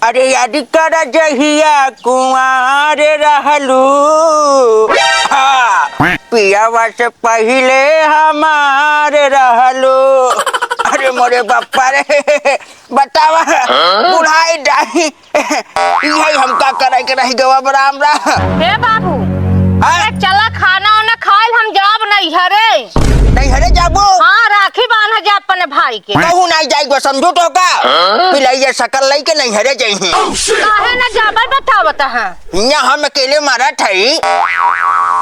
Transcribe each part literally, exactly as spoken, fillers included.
अरे याद कर जहिया कुंवार रहलू, हाँ, पियावा से पहिले हमार रहलू। अरे मोरे बापा रे, बतावा, हाँ? बुढ़ाई डाही, यही हमका करे के रह गवा, राम राम। हे बाबू, हाँ? अरे चला खाना वाना खाइल, हम जाब नैहरे। नैहरे जाबू? हाँ, राखी बांधे जा अपने भाई के। कहूँ नाहीं जाइब समझू तो का? हाँ? बिलैया सकल लइके नैहरे जइहीं। काहे न जाबे बतावत है? हियाँ हम अकेले मरत हई।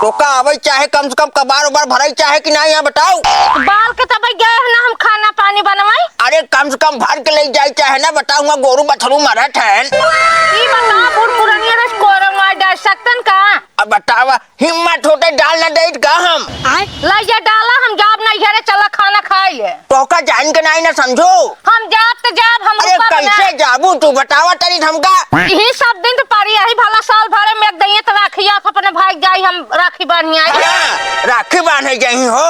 तो का आवै चाहे कम से कम कबार उबार भराई चाहे कि नाहीं, यहाँ बताओ। बाल के तबै गए हैं ना हम खाना पानी बनवाई। अरे कम से कम भर के ले जाए चाहे ना, बताओ, हुआँ गोरू बछरू मरत हैं। ई बताओ, बूढ़ पुरनिया रस कोरम आ जा सकतन का? अब बतावा, हिम्मत होते डाल ना देत का हम? आय? ला ये डाला, हम जाब नैहरे, चला खाना खाई ले। तोहका जान के नाहीं ना समझू। हम जाब त जाब, हम अरे रुकब ना। कैसे जाबू तू, बतावा तनी हमका। यही सब दिन तो पड़ी, यही भला साल भरे में एक दइया त राखी आत अपने भाई जाई, हम राखी बांधी आई। हाँ, राखी बांधे जाई हो।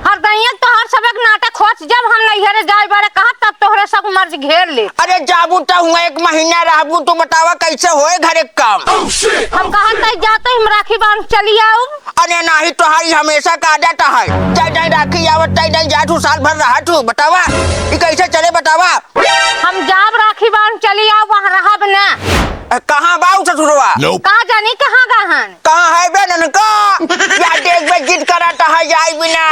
हर दइया तो हर सब एक नाटक होत, जब हम नैहरे जाए बारे कहा तब तोहरे सब मर्ज घेर ले। अरे जाबू त हुआँ एक महीना रहबू, तू बतावा कैसे होए घरे काम? हम कहा तय जाते हम राखी बांध चली आऊ। अरे नाहीं, तोहारी हमेशा का आदत है, जाए जाए राखी आवत, जाए जाए जात हूँ, साल भर रहत हूँ, बतावा ई कैसे चले बतावा? हम जाब राखी बांध चली आऊ, वहाँ रहब ना। अ, कहाँ बाऊ ससुरवा? कहाँ जानी कहाँ गहन? कहाँ है बे ननका? या देख बे जिद करत है जाई बिना।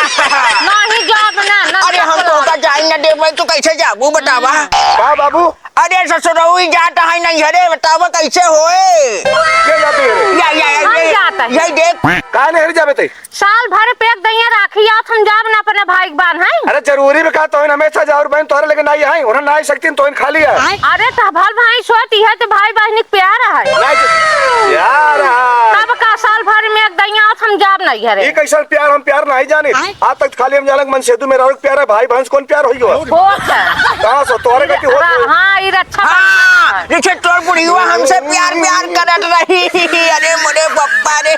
नाहीं जाब ना, ना अरे हम जाब। तोहका जाई ना देबै, तू कैसे जाबू बतावा? का बाबू? अरे ससुरऊ ई जात है नैहरे, बतावा कैसे होए? के जात है रे? या, या, या, हम ये, जात है। यही देख। का नैहरे जाबे ते? साल भर पे एक दइया राखी आत, हम जाब ना अपने भाई के बांध है। अरे जरूरी में का तोहिन हमेशा जाओ बहन, तोहरे लेके नाहीं आई, उन्हें नाहीं सकती तोहिन खाली है। अरे त भल भाई सोच इहे त भाई बहनी के प्यार है। नाहीं, प्यार है। तब का साल भर में एक दइया आत, हम जाब नैहरे। ई कैसन प्यार, हम प्यार नाहीं जानी। आज तक खाली हम जाने मन सेतु में रहो प्यार है, भाई बहन से कौन प्यार होई हो? होत है। कहाँ से? तोहरे का की होत है? हाँ, ई रक्षा हाँ, जैसे तोर बुढ़िया हमसे प्यार, प्यार करत रही। अरे मोरे पप्पा रे।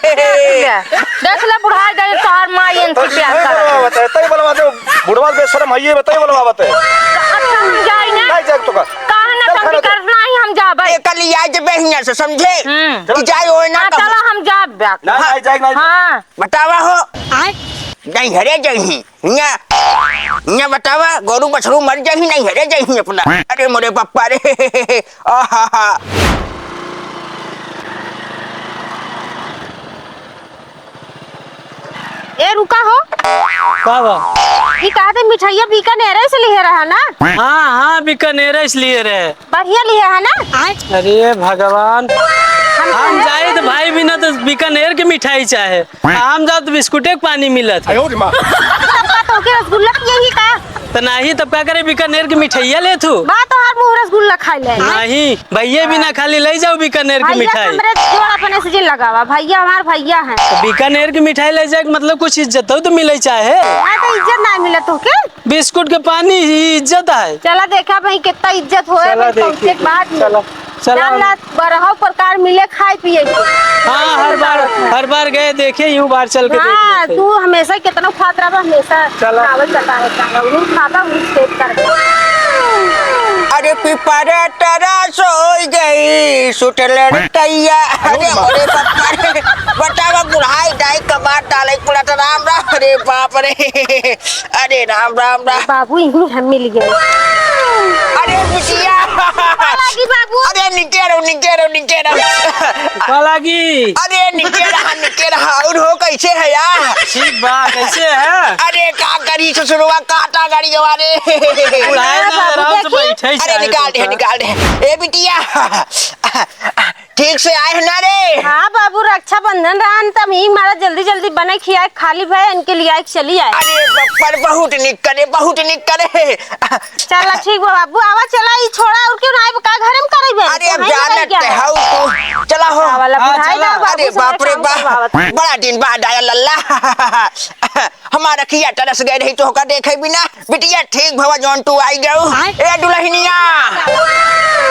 देख ले, बुढ़ाई गई, तोहर माई इनसे प्यार तई करत बोलवा है। बता, तई बोलवा दे, बुढ़वा बेशरम है ये, बताई बोलवा बता। अच्छा, हम जाई ना। नहीं जाए तो का? काहे ना चल, तंग खाना दे। करना ही, हम जाबे। एकर लिया जबे हियाँ से, समझे? हम्म। कि जाए ओए ना हाँ, कहूँ। चलो, हम जाब। ना, हाँ। नहीं जाए, नहीं। हाँ। बतावा हो। आय? नैहरे जइहीं। हियाँ, हियाँ बतावा, गोरू बछरू मर जाही, नैहरे जइहीं अपना। अरे मोरे पप्पा रे, आहा हा। ए, रुका हो। का बा? ई कहा थे मिठाइया बीकानेरे से लिहे रहा ना? हाँ, हाँ, बीकानेरे से लिहे रहे। बढ़िया लिहे है ना? अरे भगवान, हम हम जाए तो भाई बिना तो बीकानेर के मिठाई चाहे। हम जात बिस्कुटे के पानी मिलत है। अरे सबका तोके रसगुल्ला पियेंगी का? त नाही तब का करे, बीकानेर के मिठाइया लेत हूँ। बा तोहार मुँह रसगुल्ला खाई ले। नाही, भैया भी ना खाली ले जाओ बीकानेर के भैया मिठाई। हमरे जोड़ अपने से जिन लगावा, भैया हमार भैया हैं। तो बीकानेर के मिठाई ले जाए के मतलब कुछ इज्जत हो तो मिले चाहे। हाँ तो इज्जत ना मिले तोके। बिस्कुट के पानी ही इज्जत है। चला देखा भाई कितना इज्जत होए चला भाई, पहुँचे देखिए। के बाद में। चला। चला। जान ला, बारह प्रकार मिले खाए पिए के। हाँ, हर बार, हर बार गए देखे, यूं बार चल के देख हाँ, लेते। तू हमेशा ही कितना खात रहा, हमेशा चला। चावल चटावत रहा, उ खाता, उ सेट कर। अरे पिपरा तरा सोई गई, सुट लड़कैया। अरे मोरे बाप रे, बतावा बुढ़ाई डाई कबार डाले कुड़ा त राम राम रे बाप रे। अरे राम, राम, राम। बाबू, यहीं हम मिल गए। अरे बिटिया। लागी बाबू। अरे निके रहो, निके रहो, निके रहो। का लागी? अरे निके रहा, निके रहा। और हो, कैसे है यार? ठीक बा, कैसे है? अरे का करी ससुरवा, काटा गाड़ी गवा रे। बुढ़ाए ना, बाबू, आराम से देखी। बैठे ही अरे चाहे निकाल दे, तो। निकाल दे। ए बिटिया। ठीक से आए है ना रे? हाँ बाबू, रक्षाबंधन रहन त हम ई मारा जल्दी जल्दी बने खियाए, खाली भए इनके लिए आए चली आए। अरे बप्पर, बहुत निक करे, बहुत निक करे। चला ठीक बा बाबू, आवा चला, ई छोड़ा और क्यों ना आए का घरे में करे बे? अरे अब तो है ही जानत क्या? ते हऊ तू। चला हो। आवा ला हाँ, बुढ़ाई चला। ना बाबू, अरे सब बाप रे काम बाप, करवावत। बड़ा दिन बाद आया लल्ला। हमार अखिया तरस गए रही तोहका देखे बिना। बिटिया ठीक भवा जौन तू आई गऊ। आय। ए दुल्हनिया,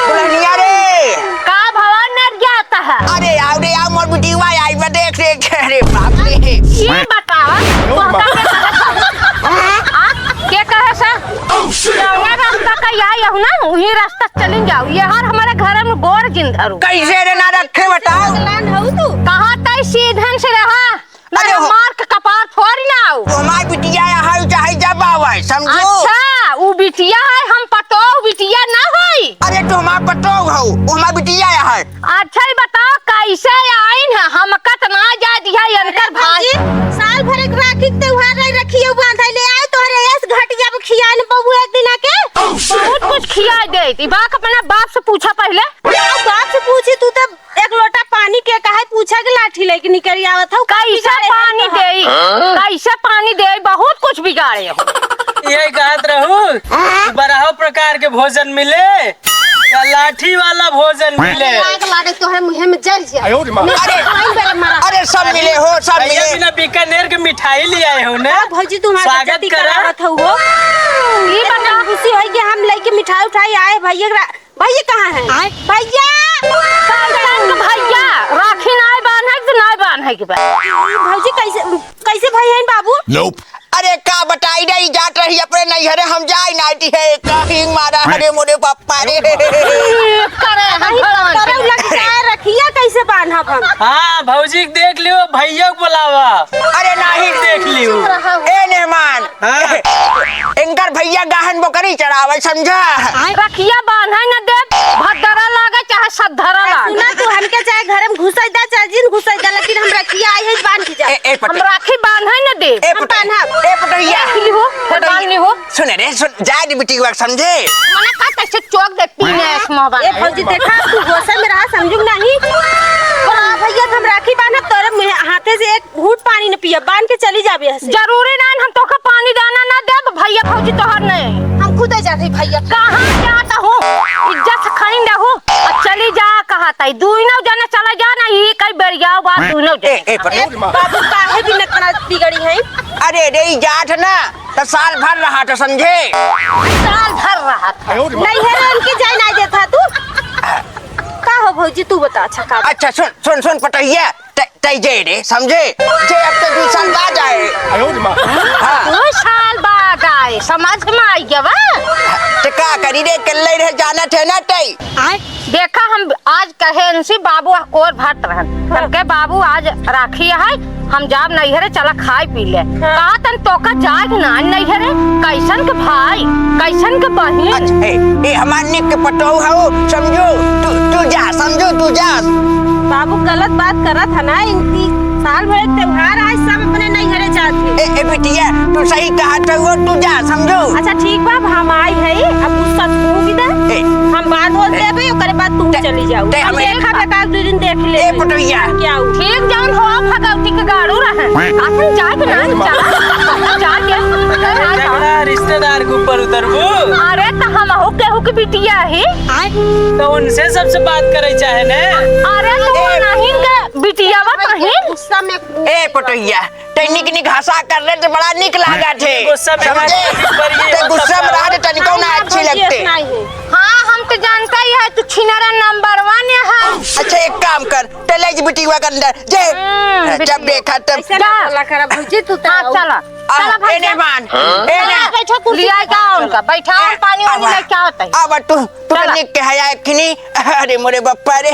दुल्हनिया रे। का भवा नट जाता है? अरे आओ रे आओ मोर बिटिया आई बा देख रे। अरे बाप रे। ये बतावा, तोहका के कहे से? हाँ? के कहे से? जौना रास्ता का आई हो ना, वही रास्ता चली जाओ। ये हर हमारे घर में धरू। कैसे रे ना रखे बताओ? पगलान हऊ तू? कहाँ तई सीधन से रहा? अरे अरे हो। मार के कपार फोड़ ना हो। वो हमार बिटिया यहाँ चाहे जब आवे, समझू? अच्छा, उ बिटिया है, हम पतोह बिटिया ना होई। अरे तू हमार पतोह हऊ, वो हमार बिटिया यहाँ। अच्छा, ई बताओ, कैसे आइन है? हमका त ना जाए दिया, इनकर भाई। भौजी, साल भर एक राखी के त्योहार रही, रखिए बांधे ले आए, तोहरे एस घटिया में खियाए न बबू एक दिन आके। बहुत कुछ खिया देत। ई बात अपना बाप से पूछा पहले। बाप से पूछी, तू तब एक लोटा पानी के काहे पूछा के लाठी लेके निकल आवत हऊ? का कैसे बिगाड़े हऊ पानी तोहार? देई? हाँ? कैसे पानी देई? बहुत कुछ बिगाड़े हो। यही कहत रहू, बरहो प्रकार के भोजन मिले। या लाठी वाला भोजन मिले। आग लागे तोहरे मुँहे में जल जा। आयो रे माँ। अरे, अरे, सब मिले हो, सब भैया मिले। बिना बीकानेर के मिठाई ले आए हो ना। हाँ, भौजी, तुम्हारा स्वागत बेइज्जती करा। करावत हो वो। ये इतना बताओ। खुशी होई कि हम लेके मिठाई उठाई आए, भैया के रा-, भैया कहाँ है? आए। भैया! कैसन के भैया? राखी नाय बान्हे के, नाय बान्हे के बा। भौजी, कैसे, कैसे भैया हैं बाबू? अरे का बताई रे, ई जात रही अपने नैहरे, हम जाई नाटी है, का हिंग मारा, अरे मोरे पप्पा रे। करे हम अरे, घरवन करे के। लग जाए, रखिया कैसे बांधब हम? हाँ, भौजी के देख लियो, भैया को बुलावा। अरे नहीं। देख लियो। चुप रहा हो। ए मेहमान, हाँ। इनकर भैया गहन बोकरी चरावे, समझा? रखिया बांधे न दे, भद्दरा लागे चाहे सद्धरा लागे। सुना, तू हमके चाहे घर में घुसाई दा, चाहे जिन घुसाई दा, लेकिन हम रखिया आई है, बांध के जा। ए, ए, पटे- हम राखी बांधे न दे। ए, हम पटे- बांधब। ए, पटोहिया। देख ली हो, फिर पटोहिया। बांध ली हो। सुने रे, सुन, जाए दे बिटिया, समझे? मना का कैसे चौक दे, पीने ऐस मोहबा। ए, भौजी, देखा, तू गोसा में रहा, समझू नहीं? बोला, भैया, हम राखी बांधब, तोरे मुँह, हाथे से एक घूंट पानी न पिया, बांध के चली जाबे यहाँ से। जरूरी ना, हम तोका पानी दाना ना देब, भैया भौजी तोहर नहीं। हम खुदे जाते भैया। कहाँ जात हो? इज्जत से खाइन रहू, अब चली जा, कहा ताई। दुइनो जने चला जा ना, ई कई बेरियाव बात दुइनो जने। ए, ए, पटो- ए, बाबू काहे बिना इतना बिगड़ी है? अरे रे, ई जात ना, तो साल भर रहा तो समझे। साल भर रहा था। नहीं है रे, उनके जाए ना देता तू। का हो भौजी, तू बता, अच्छा का? अच्छा, सुन, सुन, सुन, पटोहिया, तै, तै जे रे, समझे? जे अब तो दू साल बाद आए। हाँ। दू साल बाद आए, समझ में आई गवा? तो का करी रे, कल्ले रहे, जाना थे ना तै। देखा, हम आज कहे इनसे, बाबू कोर भरत रहन। हाँ। हमके, "बाबू, आज राखी है, हम जाब नैहरे, चला खाए पी ले।" हाँ। कहा तन तोका जाए के ना नैहरे, कैसन के भाई, कैसन के बहिन। अच्छा, ए, ए, हमार निक के पतोह हऊ, समझू, तू, तू जा, समझू, तू जा। बाबू गलत बात करत है ना, इनकी साल भर एक त्योहार आए, सब अपने नैहरे जात है। ए, ए, बिटिया, तू सही कहत हऊ, तू जा, समझू। अच्छा, ठीक बा, अब हम आई है, अब गुस्सा तू भी दे। ए। हम बात बोल देबे, ओकरे बाद तू ते-, चली जाऊ। ते हम हमें देखा बेकार दू दिन देख ले। ए, पटोहिया। क्या हुआ? ठीक जौन हो, भगवती के गाड़ू रहे। आसन जाए के ना, चला। जा के, चला जाओ। झगड़ा रिश्तेदार के ऊपर उतरबू। अरे, तो हम हो केहू के बिटिया ही। तो उनसे सबसे बात करे चाहे ने। अरे, तो ए। नहीं के बिटिया बा कहीं। गुस्सा में ए, पटोहिया, तै निक निक हंसा कर ले तो बड़ा निक लागत है। गुस्सा में समझे? बात करी, ते गुस्सा में रहा तो तनिको ना अच्छी लगते। नहीं है। हाँ, हम तो जानता ही है, तू छिनारा नंबर वन है। अच्छा, एक काम कर, ते ले जी बिटिया के अंदर, जे, हम्म, जब बिटिया। देखा तब। ऐसे ना बोला करा, भौजी, तू तो हाँ, आओ। चला। आ, चला, भाई, ए, जा। मेहमान, ए, चला, ना। बैठो, कुर्सी लिया पे। जाओ उनका, बैठाओ, ए, पानी वानी आवा। लेके आओ, तई। आवा, तू, तू चला। निक के हया एखनी। अरे, मोरे बप्पा रे।